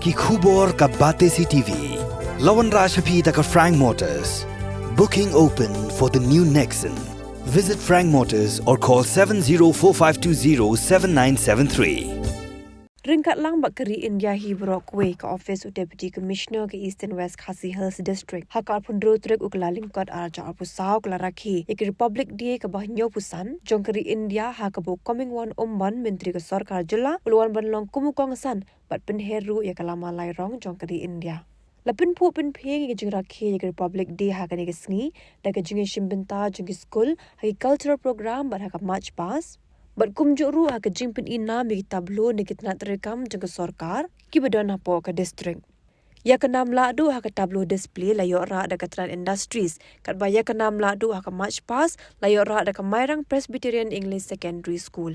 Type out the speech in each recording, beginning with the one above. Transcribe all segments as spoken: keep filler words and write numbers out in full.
Ki khubor ka Batesi T V. La wanrah sha phi da ka Frank Motors. Booking open for the new Nexon. Visit Frank Motors or call seven zero four five two zero seven nine seven three. Ryngkat lang bad ka ri India hi baroh kawei, ka ophis u Deputy Commissioner ka Eastern West Khasi Hills District ha ka arphew hynriew tarik u Kyllalyngkot arhajar arphew saw ka la rakhe ïa ka Republic Day kaba hynñiewphew san jong ka ri India ha kaba u Comingone Ymbon, Myntri ka Sorkar Jylla, u la wan ban long kum u kongsan bad pynher ruh ïa ka lama lairong jong ka ri India. La pynphuh pynphieng ïa ka jingrakhe ïa ka Republic Day ha kane ka sngi da ka jingïashim bynta jong ki skul ha ki cultural program bad ha ka march past, bad kumjuh ruh ha ka jingpyni nam ïa ki tableau ne ki tnat treikam jong ka sorkar kiba don hapoh ka district. Ïa ka nam lahduh ha ka tableau display la ïoh rah da ka Tnad Industries, katba ïa ka nam lahduh ha ka march past la ïoh rah da ka Mairang Presbyterian English Secondary School.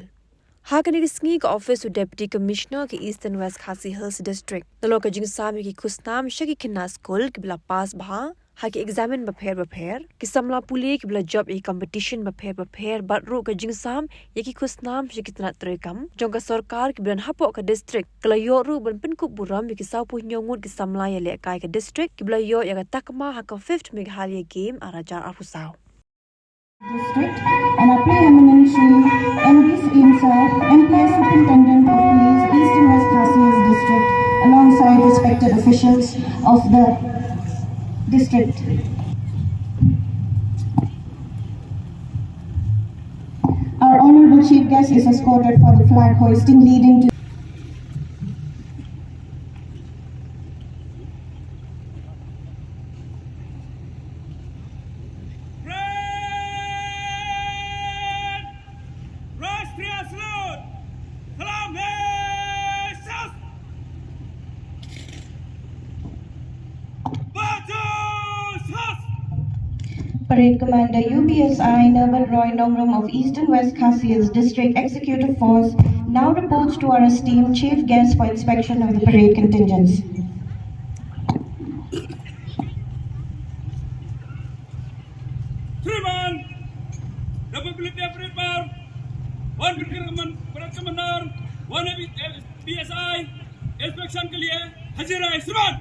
Ha kane ka sngi ka ophis u Deputy Commissioner ka Eastern West Khasi Hills District, nalor ka jingsam ïa ki khusnam sha ki khynnah skul kiba la pass bha ha ki eksamin bapher bapher, ki samla pule kiba la jop ïa ki competition bapher bapher, bad ruh ka jingsam ïa ki khusnam sha ki tnat treikam jong ka sorkar kiba don hapoh ka district, ka la ïoh ruh ban pynkup burom ïa ki sawphew hynñiew ngut ki samla ïalehkai ka district kiba la ïoh ïa ka takma ha ka fifth Meghalaya Game arhajar arphew saw. District, and Our Eminent Shri M D Syiem Sir, M P S Superintendent of Police, Eastern West Khasi Hills District, alongside respected officials of the district. Our honorable chief guest is escorted for the flag hoisting, leading to Red! Rashtriya Salute! Salam Hai Sas! Parade Commander U B S I Nirban Roy Nongrum of Eastern West Khasi Hills District Executive Force now reports to our esteemed Chief Guest for inspection of the parade contingents. श्रीमान, Republic Day Parade पर वन ब्रिगेड कमान-, ब्रिगेड कमांडर, वन एबी-, एबीएसआई, इंस्पेक्शन के लिए हाजिर है, श्रीमान।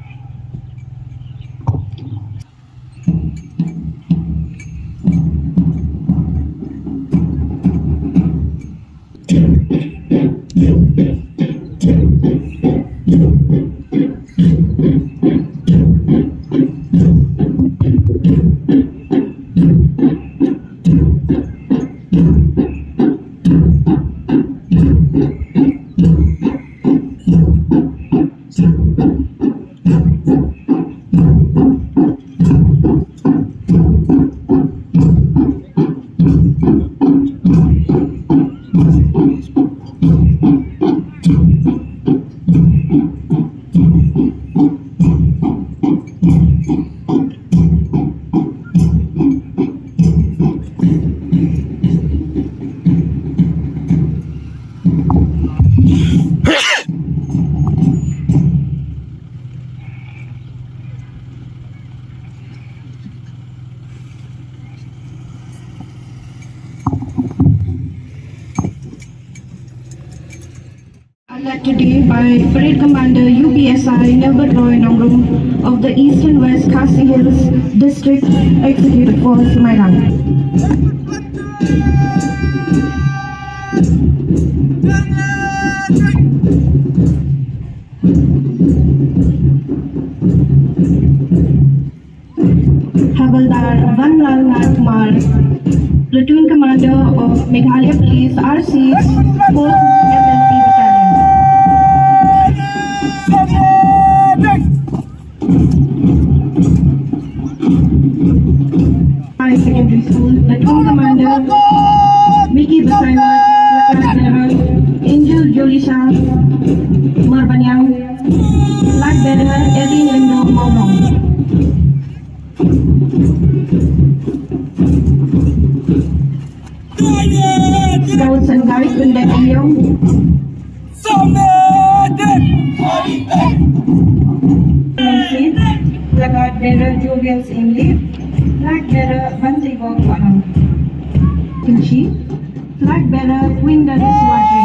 Led today by Parade Commander U B S I Nirban Roy Nongrum of the Eastern West Khasi Hills District Executive Force, Mairang. Havildar Vanlal Nath Kumar, Platoon Commander of Meghalaya Police, R C, fourth M L P Battalion. High Secondary School, Platoon Commander Mickey Basaiawat, Flag Bearer Angel Jolisha Marbaniang, Flag Bearer Eddie Lindo Mawlong. Scouts and Guides, Undek Iong. Flag Bearer Jovial Singh Lee. Flag Bearer Bansi Bok Pahang. Kynshi. Flag Bearer Winda Deswaji.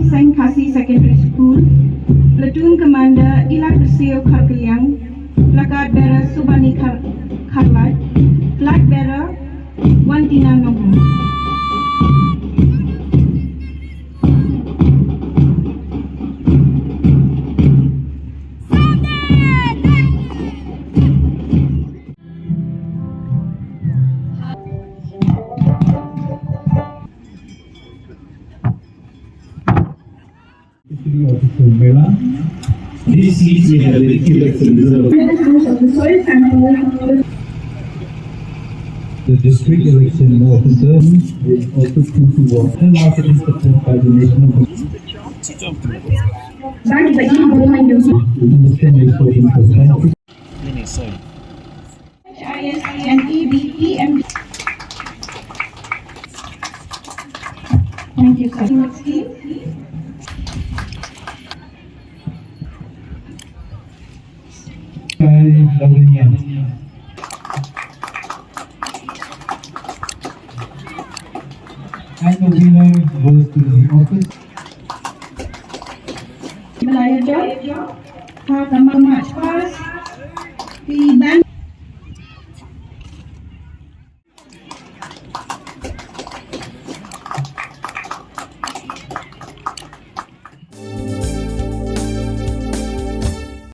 Saint Khasi Secondary School, Platoon Commander Ila Kyrsiu Kharkliang, Placard Bearer Subani Khar-, Kharlait, Flag Bearer Wantina Nongrum. This seat may have been elected result. The district election officer will also choose to work and market instructed by the national. Back to the H I S and E B P M. Thank you, sir. By Lavinia. And the winner goes to the office. Malaya Joy, ha ka March Pass, the band.